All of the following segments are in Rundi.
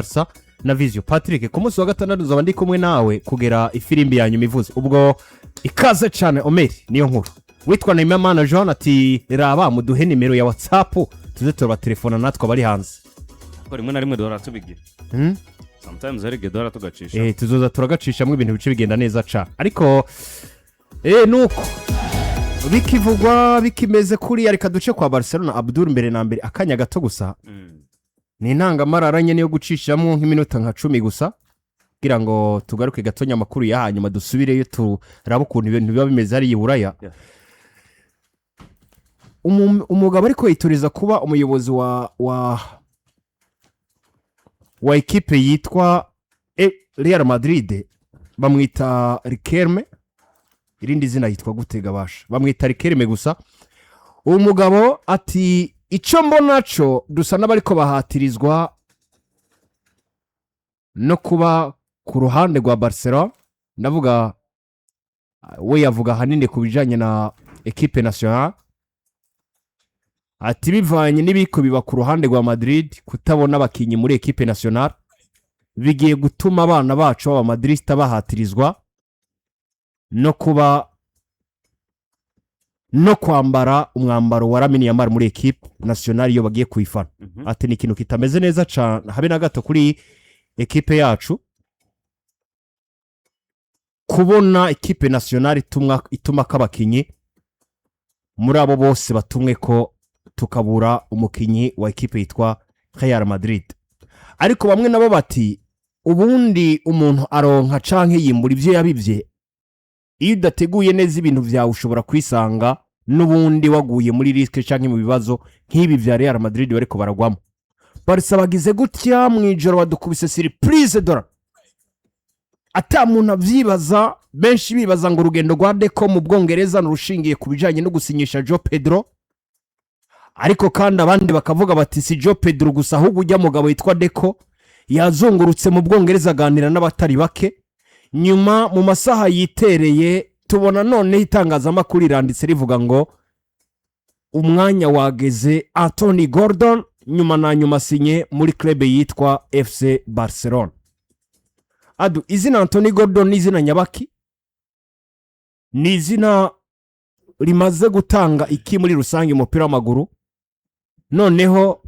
Barca na Vision. Patrick, ku munsi wa gatandatu nzaba ndi kumwe nawe kugera ifirimbi ya nyuma ivuze. Ubwo ikaze cyane. Omeri niyo nkuru witwa Nahimana Jean ati: "Raba muduhe nimero ya WhatsApp tuze turabatelefona natwe abari hanze." Ko rimwe na rimwe duhora tubigira. Sometimes hari igihe duhora tugacisha. Tuzoza turagacishamo, ibintu bice bigenda neza ca, ariko nuko bikivugwa bikimeze kuriya. Reka duce kwa Barcelona, Abdul, mbere na mbere akanya gato gusa. Ni intangamarara nyine yo gucishamo nk'iminota nka 10 gusa kugira ngo tugaruke gatonya amakuru ya hanyuma, dusubireyo turabe ukuntu ibintu biba bimeze hariya i Buraya. Umugabo ariko yitoreza kuba umuyobozi wa ekipe yitwa Real Madrid, bamwita Riquelme. Irindi zina yitwa gute gabasha? Bamwita Riquelme gusa. Uwo mugabo ati: "Icyo mbona cyo dusa n'abariko bahatirizwa no kuba ku ruhande rwa Barcelona." Ndavuga we yavuga ahanini ku bijyanye na équipe nationale. Ati: "Bivanye n'ibiko biba ku ruhande rwa Madrid, kutabona abakinnyi muri équipe nationale bigiye gutuma abana bacu b'abamadridista bahatirizwa no kuba no kwambara umwambaro wa Lamine Yamal muri équipe nationale iyo bagiye kuyifana." Ati: "Ni ikintu kitameze neza cyane habe na gato kuri ekipe yacu kubona équipe nationale ituma ko abakinnyi muri abo bose batumwe ko tukabura umukinnyi wa ekipe yitwa Real Madrid." Ariko bamwe nabo bati: "Ubundi umuntu aronka canke yimbura ibyo yabibye. Iyo udateguye neza ibintu byawe, ushobora kwisanga n'ubundi waguye muri risque canke mu bibazo nk'ibi bya Real Madrid bariko baragwamo." Barça bagize gutya mu ijoro badukubise surprise dora ata muntu abyibaza. Benshi bibaza ngo urugendo rwa Deco mu Bwongereza ni urushingiye ku bijyanye no gusinyisha João Pedro, ariko kandi abandi bakavuga bati: "Si João Pedro gusa, ahubwo ujya mugabo witwa Deco yazungurutse mu Bwongereza aganira n'abatari bake." Nyuma mu masaha yitereye tubona noneho itangazamakuru riranditse rivuga ngo umwanya wageze, Anthony Gordon nyuma na nyuma asinye muri club yitwa FC Barcelona. Adu, izina Anthony Gordon ni izina nyabaki? Ni izina rimaze gutanga iki muri rusange umupira w'amaguru? Noneho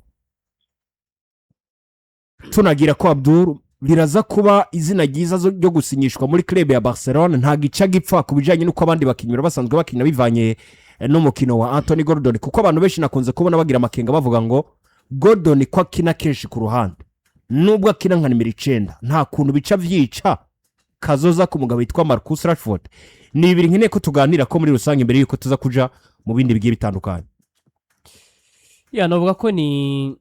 tunagira ko Abdul biraza kuba izina ryiza ryo gusinyishwa muri club ya Barcelona, ntabwo ica gipfa ku bijyanye n'uko abandi bakinnyi baba basanzwe bakina, bivanye n'umukino wa Anthony Gordon, kuko abantu benshi nakunze kubona bagira amakenga bavuga ngo Gordon ko akina kenshi ku ruhande, nubwo akina nka nimero 9, nta kuntu bica byica kazoza ku mugabo witwa Marcus Rashford. Ni ibiri nkeneye ko tuganira ko muri rusange mbere y'uko tuza kuja mu bindi bigiye bitandukanye. Ya, navuga ko ni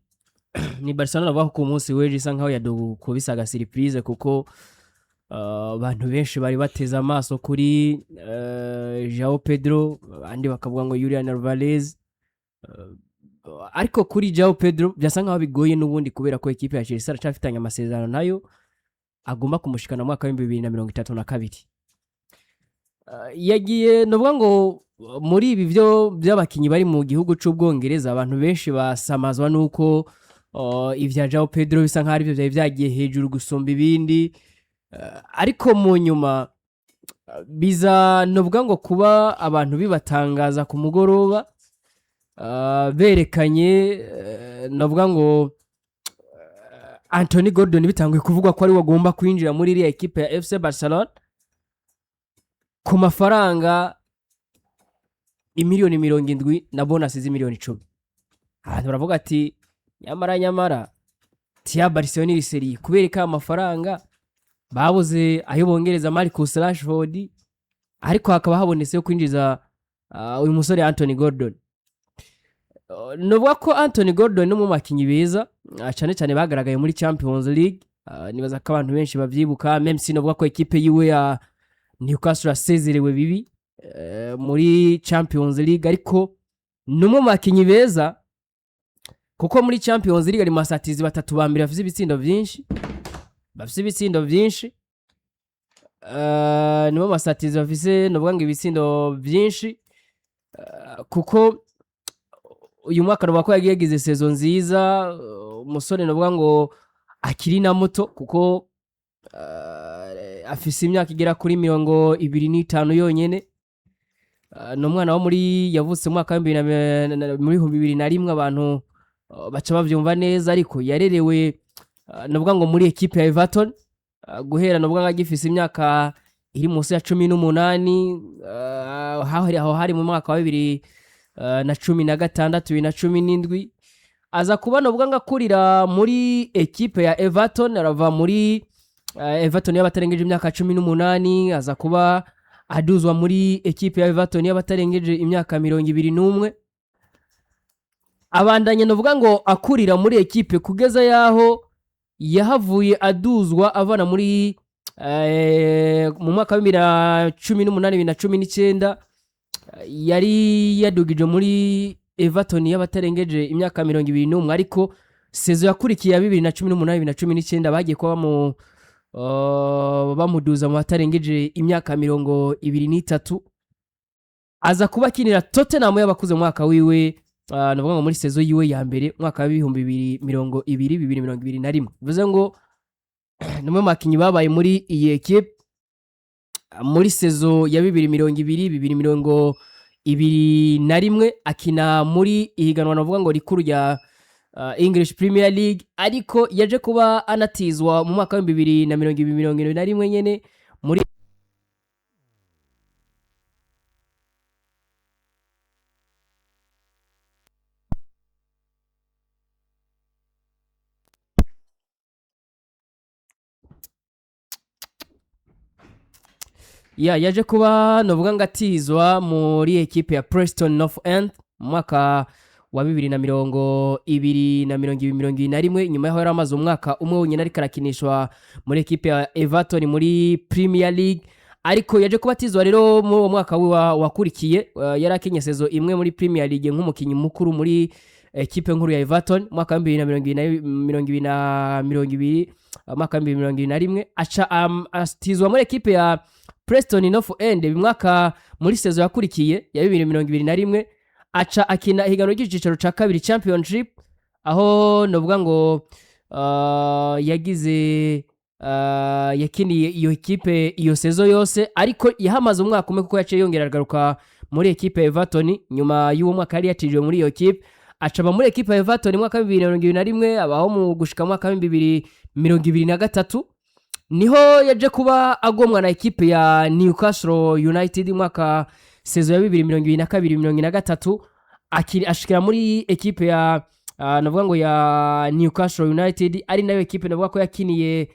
Barcelona, navuga ko ku munsi w'ejo isa nkaho yadukubise agasurprise, kuko abantu benshi bari bateze amaso kuri João Pedro, abandi bakavuga ngo Julian Alvarez. Ariko kuri João Pedro byasa nkaho bigoye n'ubundi, kubera ko ekipe ya Chelsea aracyafitanye amasezerano nayo agomba kumushikana mu mwaka wa 2032. Yagiye, navuga ngo muri ibi byo by'abakinnyi bari mu gihugu cy'Ubwongereza, abantu benshi basamazwa n'uko ibya João Pedro bisa nkaho aribyo byari byagiye hejuru gusumba ibindi. Ariko mu nyuma biza, navuga ngo kuba abantu bibatangaza ku mugoroba berekanye navuga ngo Anthony Gordon bitanguye kuvugwa ko ari we agomba kwinjira muri iriya ekipe ya FC Barcelona ku mafaranga imiliyoni 70 na bonus z'imiliyoni 10. Abantu baravuga ati: "Nyamara nyamara tiya Barcelona iri sérieux, kubera ko aya mafaranga babuze ayo bongereza Marcus Rashford, ariko hakaba habonetse yo kwinjiza uyu musore Anthony Gordon." Nuvuga ko Anthony Gordon ni umwe mu bakinnyi beza, cyane cyane bagaragaye muri Champions League. Nibaza ko abantu benshi babyibuka, même si novuga ko ekipe yiwe ya Newcastle yasezerewe bibi muri Champions League, ariko ni umwe mu bakinnyi beza, kuko muri Champions League ari mu basatirizi batatu ba mbere bafite ibitsindo byinshi, bafite ibitsindo byinshi. Nibo basatirizi bafise, novuga ngo ibitsindo byinshi, kuko uyu mwaka nuvuga ko yagiye yagize saison nziza. Umusore novuga ngo Akiri na muto, kuko afise imyaka igera kuri 25 yonyene. Ni umwana wo muri, yavutse mu mwaka w'ibihumbi muri 2001. Abantu baca bavyumva neza, ariko yarerewe navuga ngo muri ekipe ya Everton guhera navuga ngo agifise imyaka iri munsi ya 18. Hari aho hari mu mwaka wa 2016, 2017, aza kuba navuga ngo akurira muri ekipe ya Everton. Arava muri Everton y'abatarengeje imyaka 18, aza kuba aduzwa muri ekipe ya Everton y'abatarengeje imyaka 21. Abandanya navuga ngo akurira muri ekipe kugeza yaho yahavuye aduzwa avana muri mu mwaka wa 2018, 2019. Yari yadugije muri Everton y'abatarengeje imyaka 21, ariko saison yakurikiye ya 2018, 2019 bagiye kuba bamuduza mu batarengeje imyaka 23, aza kuba akinira Tottenham y'abakuze mu mwaka wiwe, navuga ngo muri saison yiwe ya mbere, umwaka wa 2020, 2021. Bivuze ngo ni umwe mu bakinnyi babaye muri iyi ekipe muri saison ya 2020, 2021, akina muri ihiganwa navuga ngo rikuru rya English Premier League, ariko yaje kuba anatizwa mu mwaka wa 2020, 21 nyene muri ya yaje kuba novuga ngo atizwa muri ekipe ya Preston North End mu mwaka wa 2020 na 2021, nyuma yaho yari amaze umwaka umwe wonyine ariko arakinishwa muri ekipe ya Everton muri Premier League. Ariko yaje kuba atizwa rero muri uwo mwaka wakurikiye. Yari akinye saison imwe muri Premier League nk'umukinnyi mukuru muri ekipe nkuru ya Everton, mwaka wa 2020 na 20, mwaka wa 2021 aca atizwa muri ekipe ya Preston North End mu mwaka, muri saison yakurikiye ya 2021, aca akina ihiganwa ry'icicaro ca kabiri, Championship, aho novuga ngo yagize yakiniye iyo ekipe iyo saison yose, ariko yahamaze umwaka umwe kuko yaciye yongera agaruka muri ekipe ya Everton nyuma y'uwo mwaka yari yatijwe muri iyo ekipe. Acaba muri ekipe ya Everton mu mwaka wa 2021, abaho mu gushika mu mwaka wa 2023, niho yaje kuba agomwa na ekipe ya Newcastle United. Mwaka saison ya 2022, 23, ashikira muri ekipe ya navuga ngo ya Newcastle United, ari nayo ekipe navuga ko yakiniye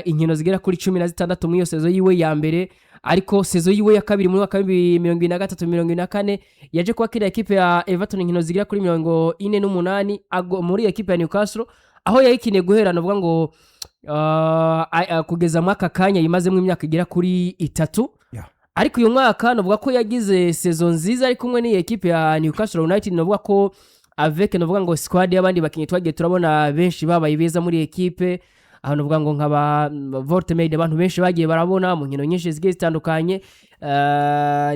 inkino zigera kuri 16 muri iyo saison yiwe ya mbere. Ariko saison yiwe ya kabiri, muri mwaka wa 2023, 24, yaje kuba akinira ekipe ya Everton inkino zigera kuri 48 muri ekipe ya Newcastle, aho yayikiniye guhera navuga ngo kugeza muri aka kanya yimazemo imyaka igera kuri 3. Ariko uyu mwaka navuga ko yagize saison nziza ari kumwe n'iyi ekipe ya Newcastle United. Navuga ko avec navuga ngo squad y'abandi bakinnyi twagiye turabona benshi babaye beza muri ekipe, aho navuga ngo nkaba Woltemade, abantu benshi bagiye barabona mu nkino nyinshi zigiye zitandukanye.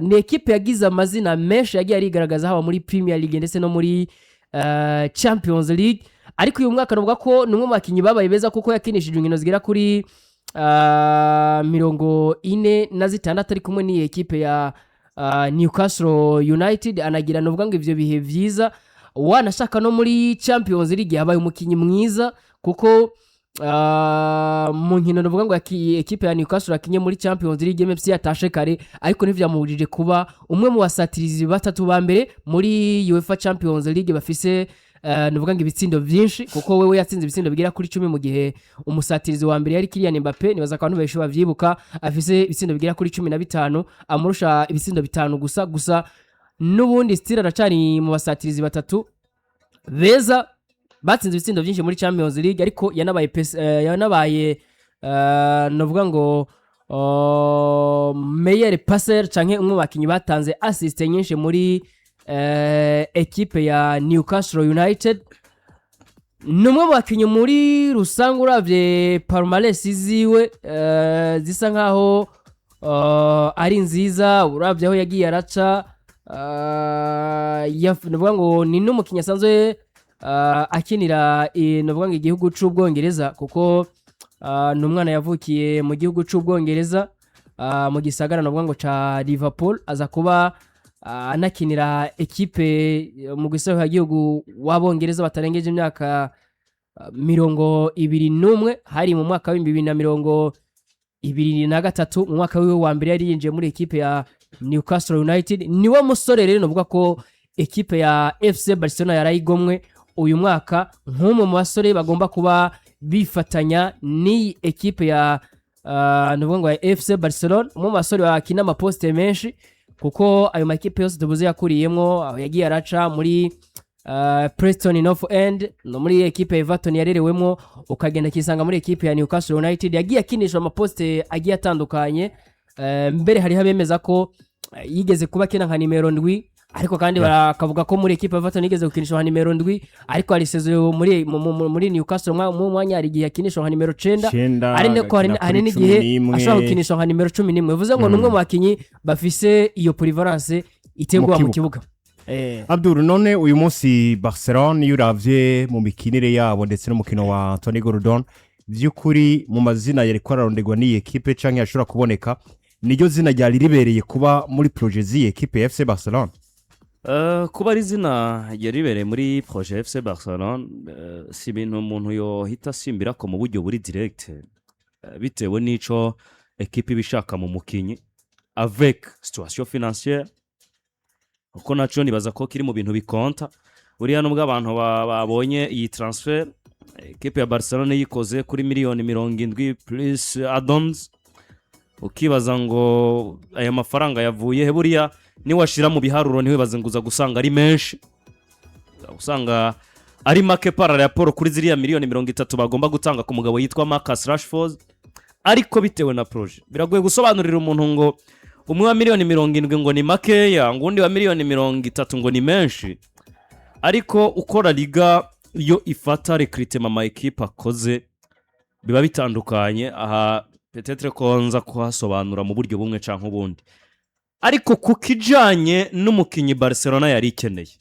Ni ekipe yagize amazina menshi yagiye arigaragaza haba muri Premier League ndetse no muri Champions League. Ariko uyu mwaka navuga ko ni umwe mu bakinnyi babaye beza, kuko yakinishije inkino zigera kuri 46 ari kumwe n'iyi ekipe ya Newcastle United, anagira navuga ngo ivyo bihe vyiza. Wanashaka no muri Champions League yabaye umukinnyi mwiza, kuko mu nkino navuga ngo ekipe ya Newcastle yakinye muri Champions League, MFC yatashe kare, ariko ntivyamubujije kuba umwe mu basatirizi batatu ba mbere muri UEFA Champions League bafise navuga ngo ibitsindo vyinshi, kuko wewe yatsinze ibitsindo bigera kuri 10, mu gihe umusatirizi wa mbere yari Kylian Mbappe. Nibaza ko abantu benshi bavyibuka, afise ibitsindo bigera kuri 15, amurusha ibitsindo 5 gusa. Gusa n'ubundi still aracari mu basatirizi batatu beza batsinze ibitsindo byinshi muri Champions League. Ariko yanabaye yanabaye navuga ngo meilleur passeur canke umwe mu bakinyi batanze assist nyinshi muri ekipe ya Newcastle United. Ni umwe mu bakinyi muri rusange uravye palmarès ziwe zisa nkaho ari nziza, uravye aho yagiye araca. Navuga ngo ni n'umukinyi asanzwe akinira novuga ngo igihugu c'Ubwongereza, kuko ni umwana yavukiye mu gihugu c'Ubwongereza, mu gisagara novuga ngo ca Liverpool, aza kuba anakinira ekipe mu gihugu w'Abongereza batarengeje imyaka 21. Hari mu mwaka wa 2023, mu mwaka wiwe wa mbere yari yinjiye muri ekipe ya Newcastle United. Niwe musore rero novuga ko ekipe ya FC Barcelona yarayigomwe uyu mwaka nk'umwe mu basore bagomba kuba bifatanya n'iyi ekipe ya nuvuga ngo ya FC Barcelona, umwe mu basore bakina amaposte menshi, kuko ayo makipe yose tubuze yakuriyemwo, aho yagiye araca muri Preston North End, no muri ekipe ya Everton yarerewemwo, ukagenda akisanga muri ekipe ya Newcastle United, yagiye akinishwa amaposte agiye atandukanye. Mbere hariho abemeza ko yigeze kuba akina nka nimero 7, ariko kandi bakavuga ko muri ekipe ya Everton yigeze gukinishwa nka nimero 7, ariko hari saison muri Newcastle mu mwanya hari igihe akinishwa nka nimero 9, 9, ari nako hari agakina hari kuri n'igihe 11. ashobora gukinishwa nka nimero 11. Bivuze ngo ni umwe mu bakinnyi bafise iyo polyvalence itegwa Mu mu kibuga. Abdul, none uyu munsi Barcelona, iyo uravye mu mikinire yabo ndetse n'umukino wa Anthony Gordon, by'ukuri mu mazina yariko araronderwa n'iyi ekipe canke yashobora kuboneka, niryo zina ryari ribereye kuba muri projet z'iyi ekipe ya FC Barcelona? Kuba ari izina ryari ribereye muri projet FC Barcelona, si ibintu umuntu yohita asimbira ko mu buryo buri direct, bitewe n'ico ekipe iba ishaka mu mukinyi avec situation financière, kuko naco nibaza ko kiri mu bintu bikonta. Buriya nubwo abantu babonye iyi transfer ekipe ya Barcelona yikoze kuri miliyoni 70 plus add-ons, ukibaza ngo aya mafaranga yavuye he? Buriya niwashira mu biharuro, ntiwibaze ngo uza gusanga ari menshi, uza gusanga ari make par rapport kuri ziriya miliyoni 30 bagomba gutanga ku mugabo yitwa Marcus Rashford. Ariko bitewe na projet, biragoye gusobanurira umuntu ngo umwe wa miliyoni 70 ngo ni makeya, ngo undi wa miliyoni 30 ngo ni menshi. Ariko uko La Liga yo ifata recrutement ama ekipe akoze biba bitandukanye. Aha peut-être ko nza kuhasobanura mu buryo bumwe cyangwa ubundi. Ariko ku kijyanye n'umukinnyi Barcelona yari ikeneye,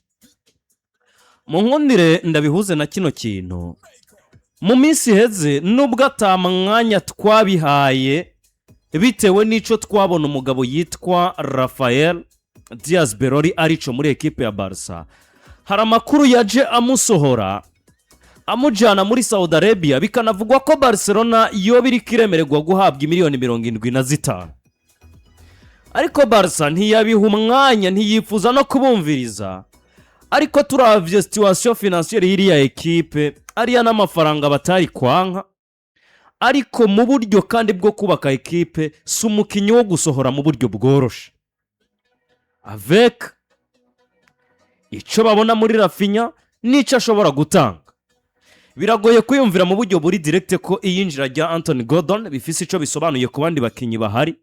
mu nkundire ndabihuze na kino kintu. Mu minsi iheze, nubwo atamwanya twabihaye bitewe n'icyo twabona umugabo yitwa Rafael Diaz Berori arico muri ekipe ya Barca, hari amakuru yaje amusohora amujyana muri Saudi Arabia, bikanavugwa ko Barcelona yoba iri kiremererwa guhabwa miliyoni 75, ariko Barca ntiyabiha umwanya, ntiyifuza no kubumviriza. Ariko turavye situation financière y'iriya ekipe, ariya n'amafaranga batari kwanka. Ariko mu buryo kandi bwo kubaka ekipe, si umukinnyi wo gusohora mu buryo bworoshe avec icyo babona muri Raphinha n'icyo ashobora gutanga. Biragoye kwiyumvira mu buryo buri direct ko iyinjira rya Anthony Gordon bifise icyo bisobanuye ku bandi bakinnyi bahari,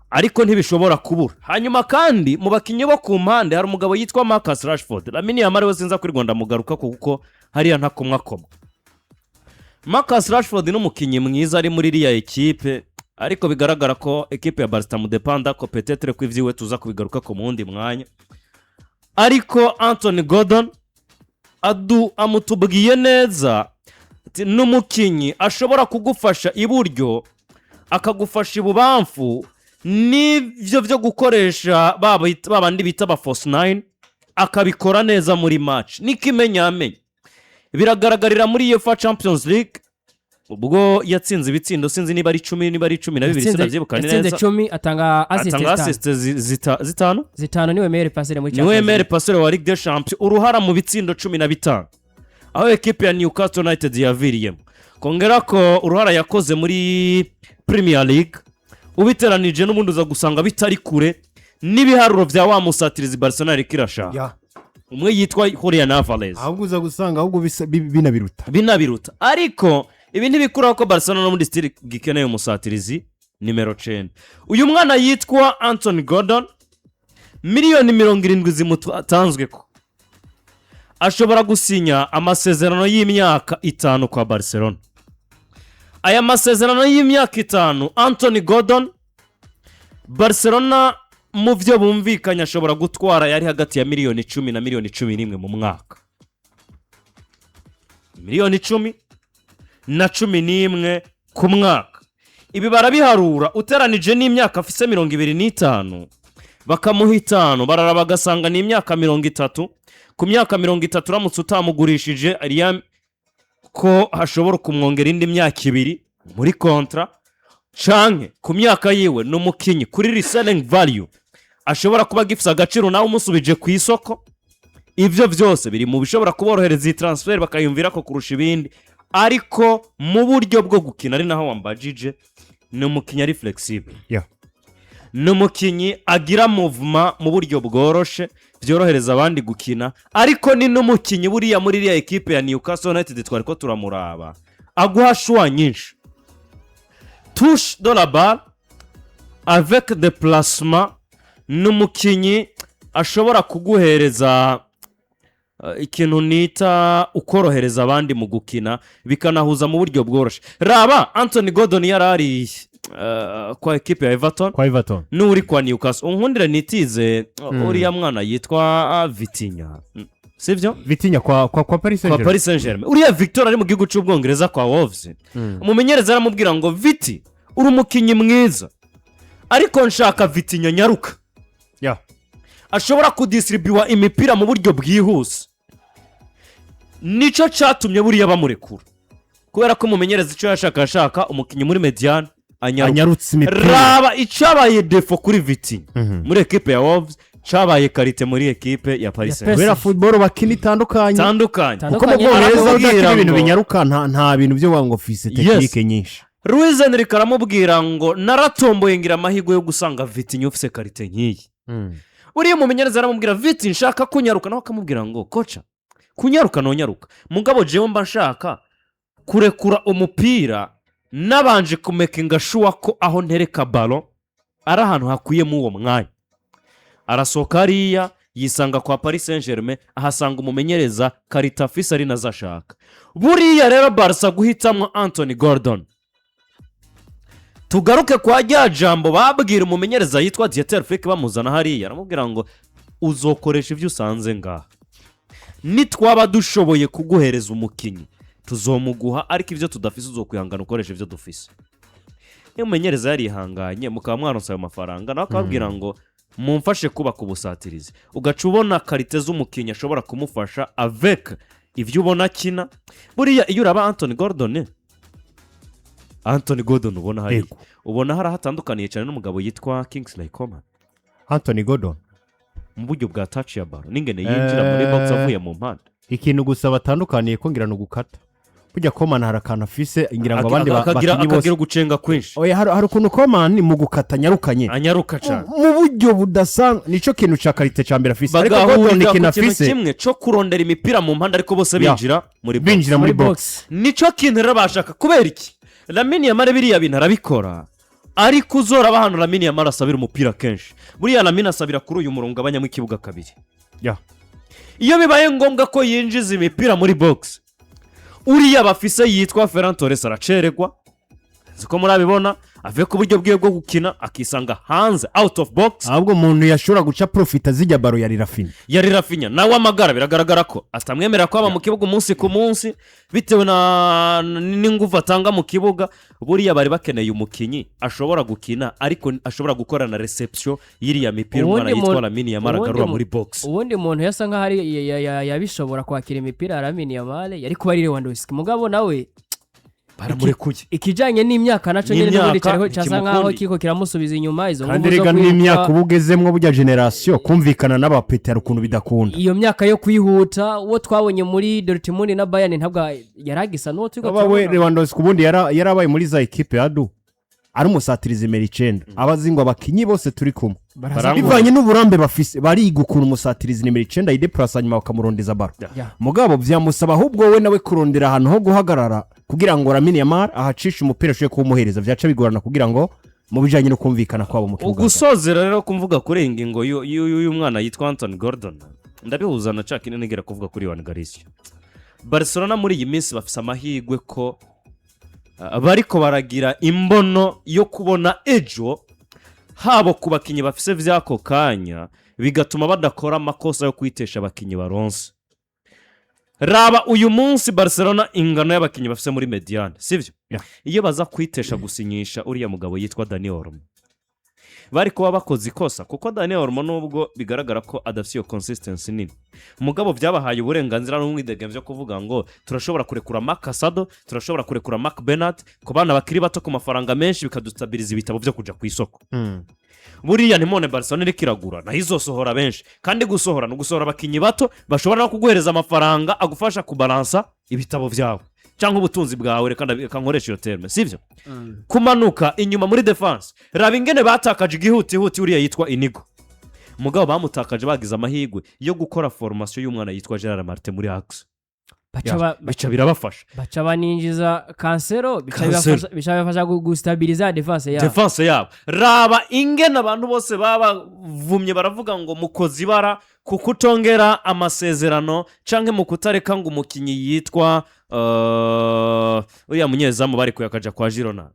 ariko ntibishobora kubura. Hanyuma kandi mu bakinnyi bo ku mpande hari umugabo yitwa Marcus Rashford. Lamine Yamal we sinza kuri Rwanda mugaruka, kuko hariya ntakomwakoma. Marcus Rashford ni umukinnyi mwiza ari muri iriya ekipe, ariko bigaragara ko ekipe ya Barca mudepanda ko peut-être ko ibyiwe tuza kubigaruka ko mu wundi mwanya. Ariko Anthony Gordon adu amutubwiye neza ati n'umukinnyi ashobora kugufasha iburyo, akagufasha ibubamfu, n'ibyo byo gukoresha ba bandi bita ba false nine, akabikora neza muri match. N'ikimenyamenya biragaragarira muri UEFA Champions League, ubwo yatsinze ibitsindo, sinzi niba ari 10, niba ari 12, sinabyibuka Yatsinze neza. 10, atanga assist Atanga 5. assist 5. 5, niwe meilleur passeur muri Niwe Champions meilleur League. passeur wa Ligue des Champions, uruhara mu bitsindo 15 aho ekipe ya Newcastle United yaviriyemo. Kongera ko uruhara yakoze muri Premier League, ubiteranije n'ubundi uza gusanga bitari kure n'ibiharuro bya wa musatirizi Barcelona iriko irashaka, umwe yitwa Julian Alvarez. Ahubwo uza gusanga ahubwo binabiruta. Binabiruta. Ariko ibi ntibikuraho ko Barcelona no muri still gikeneye umusatirizi nimero 9. Uyu mwana yitwa Anthony Gordon, miliyoni 70 zimutanzwe ko ashobora gusinya amasezerano y'imyaka 5 kwa Barcelona. Aya masezerano y'imyaka 5, Anthony Gordon, Barcelona mu byo bumvikanye ashobora gutwara yari hagati ya miliyoni 10 na miliyoni 11 mu mwaka. Miliyoni 10 na 11 ku mwaka. Ibi barabiharura uteranije n'imyaka afise, 25, bakamuha 5, barara bagasanga ni imyaka 30. Ku myaka 30, uramutse utamugurishije ariya, ko hashobora kumwongera indi myaka 2 muri contrat, canke ku myaka yiwe ni umukinyi kuri reselling value ashobora kuba agifise agaciro nawe umusubije ku isoko. Ibyo byose biri mu bishobora kuborohereza iyi transfer, bakayumvira ko kurusha ibindi. Ariko mu buryo bwo gukina, ari naho wambajije, ni umukinnyi ari flexible, ni umukinnyi agira mouvement mu buryo bworoshe, byorohereza abandi gukina. Ariko ni n'umukinnyi buriya muri iriya ekipe ya Newcastle United twari ko turamuraba, aguha choix nyinshi, touche de la balle avec déplacement. Ni umukinnyi ashobora kuguhereza ikintu nita ukorohereza abandi mu gukina, bikanahuza mu buryo bworoshye. Raba Anthony Gordon yari ari kwa ekipe ya Everton kwa Everton n'uri kwa Newcastle. Unkundire nitize uriya mwana yitwa Vitinha, sibyo? Vitinha kwa Paris Kwa Saint-Germain. Paris Saint Germain. Uriya Victor ari mu gihugu cy'Ubwongereza kwa Wolves. Umumenyereza aramubwira ngo: "Viti, uri umukinnyi mwiza, ariko nshaka Vitinha nyaruka, ashobora kudisiribiwa imipira mu buryo bwihuse." Nicyo cyatumye buriya bamurekura, kubera ko umumenyereza icyo yashaka, ashaka umukinnyi muri médiane anyaruka. Anyarutse imipira. Raba icyabaye défaut kuri Vitinha muri ekipe ya Wolves cyabaye qualité muri ekipe ya Paris Ya Saint. Kubera football bakina itandukanye. Itandukanye. Kuko mu Itandukanye. Bwongereza Aramubwira udakina ibintu binyaruka, nta bintu byo ngo fise technique nyinshi. Luis Enrique aramubwira ngo: "Naratomboye ngira amahirwe yo gusanga Vitinha ufise qualité nk'iyi." Uriya mumenyereza aramubwira: "Viti, nshaka kunyaruka." Nawe akamubwira ngo: "Coach, kunyaruka nonyaruka, mugabo jewe mba nshaka kurekura umupira nabanje kumakinga sure ko aho ntereka ballon ari ahantu hakwiyemo uwo mwanya." Arasohoka hariya, yisanga kwa Paris Saint Germain, ahasanga umumenyereza qualité afise ari nazo ashaka. Buriya rero Barca guhitamo Anthony Gordon, tugaruke kwa rya jambo babwira umumenyereza yitwa Dieter Flick bamuzana hariya, aramubwira ngo: "Uzokoresha ibyo usanze ngaha. Nitwaba dushoboye kuguhereza umukinnyi tuzomuguha, ariko ibyo tudafise uzokwihangana ukoresha ibyo dufise." Iyo umumenyereza yarihanganye, mukaba mwaronse ayo mafaranga, nawe akababwira ngo: "Mumfashe kubaka ubusatirizi," ugaca ubona qualité z'umukinnyi ashobora kumufasha avec ibyo ubona akina. Buriya iyo uraba Anthony Gordon, Anthony Gordon ubona hariya, ubona hari aho atandukaniye cyane n'umugabo yitwa Kingsley Coman. Anthony Gordon. Mu buryo bwa touch ya ballon n'ingene yinjira muri box avuye mu mpande. Ikintu gusa batandukaniye ko ngira ni ugukata. Burya Coman hari akantu afise, ngira ngo abandi akagira bakinyi bose akagira ugucenga kwinshi. Oya, hari ukuntu Coman mu gukata nyarukanye. Anyaruka cyane. Mu buryo budasanzwe, nicyo kintu cya qualité cya mbere afise. Ariko Gordon Bagahurira ikintu ku kintu afise kimwe cyo kurondera imipira mu mpande, ariko bose binjira muri box. Binjira muri muri box. Box. Nicyo kintu rero bashaka. Kubera iki? Lamine Yamal biriya bintu arabikora, ariko uzoraba hano Lamine Yamal asabira umupira kenshi, buriya Lamine asabira kuri uyu murongo ugabanyamo ikibuga kabiri. Iyo bibaye ngombwa ko yinjiza imipira muri box, uriya bafise yitwa Ferran Torres aracererwa. Nzi ko murabibona, avuye ku buryo bwiwe bwo gukina akisanga hanze, out of box. Ahubwo umuntu yashobora guca profita zijya ballon yari Raphinha. Yari Raphinha. Nawe amagara biragaragara ko atamwemerera ko aba mu kibuga umunsi ku munsi, bitewe n'ingufu atanga mu kibuga. Buriya bari bakeneye umukinnyi ashobora gukina, ariko ashobora gukora na réception y'iriya mipira umwana Ubundi yitwa Lamine Yamal agarura muri box. Ubundi muntu yasa nkaho ari yabishobora kwakira imipira ya Lamine Yamal yari kuba ari Lewandowski, mugabo nawe Baramurekuye. ikijyanye n'imyaka nacyo nyine n'ubundi N'imyaka cyariho cyasa nkaho ntikimukundiye. kiko kiramusubiza inyuma izo Kandi nguvu zo rega kwiruka. n'imyaka uba ugezemwo, burya génération kumvikana n'abapetero ukuntu bidakunda. Iyo myaka yo kwihuta, uwo twabonye muri Dortmund na Bayern ntabwo yari agisa n'uwo turi Aba we Lewandowski ubundi yarabaye muri za ekipe ya du ari umusatirizi nimero 9, aba azi ngo abakinyi bose turi kumwe Barankunda. bivanye n'uburambe bafise, bariga ukuntu umusatirizi nimero 9 yidepurasa, nyuma bakamurondeza ballon. Mugabo byamusaba ahubwo we nawe kurondera ahantu ho guhagarara kugira ngo Lamine Yamal ahacishe umupira ashobore kuwumuhereza. Byaca bigorana kugira ngo mu bijyanye no kumvikana kwabo mu kibuga. Ugusozera rero kumvuga kuri iyi ngingo y'uyu mwana yitwa Anthony Gordon, ndabihuza na cya kintu nigera kuvuga kuri Joan Garcia. Barcelona muri iyi minsi bafise amahirwe ko bariko baragira imbono yo kubona ejo habo ku bakinnyi bafise vy'ako kanya, bigatuma badakora amakosa yo kwitesha abakinnyi baronse. Raba uyu munsi Barcelona, ingano y'abakinnyi bafite muri médiane, sibyo? Iyo baza kwitesha gusinyisha uriya mugabo yitwa Dani Olmo, bari kuba bakoze ikosa, kuko Dani Olmo, nubwo bigaragara ko adafite iyo consistency nini, mugabo byabahaye uburenganzira n'umwidegemvyo byo kuvuga ngo turashobora kurekura Marc Casado, turashobora kurekura Marc Bernat ku bana bakiri bato ku mafaranga menshi, bikadustabiriza ibitabo byo kuja ku isoko. Buriya ntimone Barcelona iriko iragura, nayo izosohora benshi, kandi gusohora ni ugusohora abakinnyi bato bashobora no kuguhereza amafaranga agufasha kubalansa ibitabo byawe cyangwa ubutunzi bwawe. Reka nkoreshe iyo terme, sibyo? Kumanuka inyuma muri défense, raba ingene batakaje igihutihuti uriya yitwa Inigo. Mugabo bamutakaje, bagize amahirwe yo gukora formation y'umwana yitwa Gerard Martin muri axe. Bica birabafasha. Baca baninjiza Cancelo, bica Cancelo. bica bibafasha gustabiriza défense yabo. Défense yabo, raba ingene abantu bose babavumye, baravuga ngo mukoze ibara ku kutongera amasezerano cyangwa mu kutareka ngo umukinnyi yitwa uriya munyezamu bari kuyakaja kwa Girona.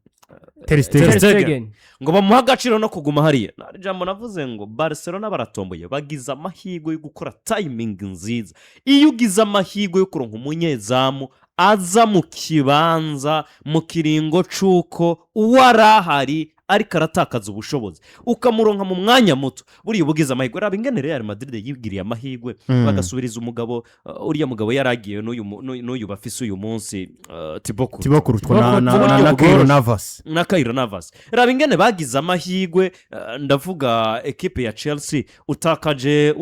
Ter Stegen. Ter Ter Stegen. Stegen. Ngo bamuhe agaciro no kuguma hariya. Nta jambo navuze ngo Barcelona baratomboye, bagize amahirwe yo gukora timing nziza. Iyo ugize amahirwe yo kuronka umunyezamu aza mu kibanza mu kiringo c'uko uwo ari ahari ariko aratakaza ubushobozi, ukamuronka mu mwanya muto, buriya uba ugize amahirwe. Raba ingene Real Madrid yibwiriye amahirwe, bagasubiriza umugabo, uriya mugabo yaragiye, n'uyu bafise uyu munsi, Thibaut Courtois. Thibaut Courtois Thibaut na Courtois. Keylor Navas. Na Keylor Navas. Raba ingene bagize amahirwe, ndavuga ekipe ya Chelsea, utakaje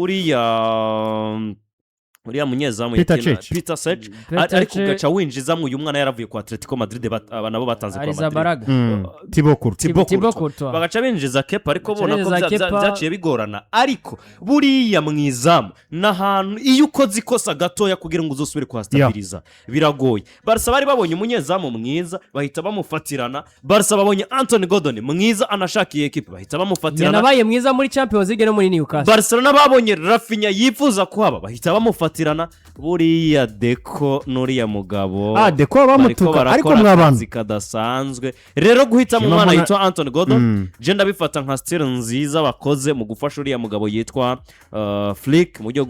uriya munyezamu Peter Cech. Peter Cech. Peter Ariko Cech. ugaca winjizamo uyu mwana yaravuye kwa Atletico Madrid, aba nabo batanze kwa Madrid. Arrizabalaga. Thibaut Courtois. Thibaut Thibaut Courtois. Courtois. Bagaca binjiza Kepa, ariko Bagaca bona ko binjiza Kepa. byaciye bigorana. Ariko buriya mu izamu ni ahantu iyo ukoze ikosa gatoya, kugira ngo uzosubire kuhasitabiriza biragoye. Barca bari babonye umunyezamu mwiza, bahita bamufatirana. Barca babonye Anthony Gordon mwiza, anashakiye ekipe, bahita bamufatirana. Yanabaye mwiza muri Champions League no muri Newcastle. Barcelona babonye Raphinha yifuza kuhaba, bahita bamufatirana. Buriya Deco n'uriya mugabo Ah, Deco bariko bamutuka, ariko barakora mwabana. akazi kadasanzwe. Rero guhitamo Shima umwana yitwa Anthony Gordon, je ndabifata nka style nziza bakoze mu gufasha uriya mugabo yitwa Flick mu buryo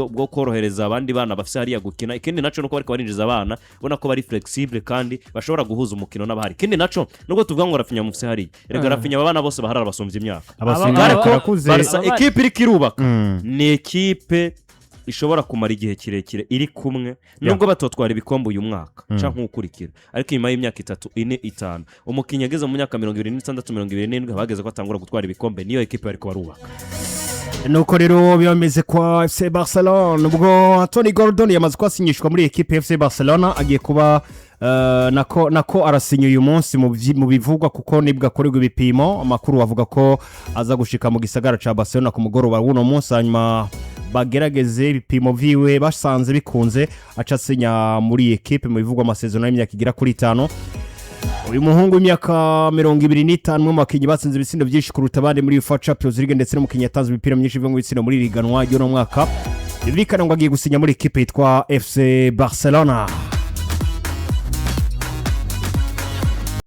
bwo korohereza abandi bana bafise hariya gukina. Ikindi naco nuko bariko barinjiza abana ubona ko bari flexible kandi bashobora guhuza umukino n'abahari. Ikindi naco, nubwo tuvuga ngo Raphinha mufise hariya, erega Raphinha aba bana bose baharara basumbye imyaka. Abasomyi barakuze. Barca ekipe iriko irubaka ni ekipe ishobora kumara igihe kirekire iri kumwe, nubwo batotwara ibikombe uyu mwaka cyangwa nk'ukurikira, ariko nyuma y'imyaka 3, 4, 5, umukinnyi ageze mu myaka 26, 27, bageze ko atangura gutwara ibikombe. Niyo ekipe bariko barubaka. Nuko rero biba bimeze kwa FC Barcelona. Ubwo Anthony Gordon yamaze kuhasinyishwa muri ekipe FC Barcelona, agiye kuba nako arasinya uyu munsi mu bivugwa, kuko nibwo akorerwa ibipimo. Amakuru avuga ko aza gushika mu gisagara ca Barcelona ku mugoroba w'uno munsi, hanyuma bagerageze ibipimo vyiwe, basanze bikunze aca asinya muri iyi ekipe. Mu bivugwa, amasezerano y'imyaka igera kuri 5. Uyu muhungu w'imyaka 25, umwe mu bakinnyi batsinze ibitsindo byinshi kuruta abandi muri UEFA Champions League, ndetse n'umukinnyi yatanze imipira myinshi ivuye mu bitsindo muri iri higanwa ry'uno mwaka, byumvikana ngo agiye gusinya muri ekipe yitwa FC Barcelona.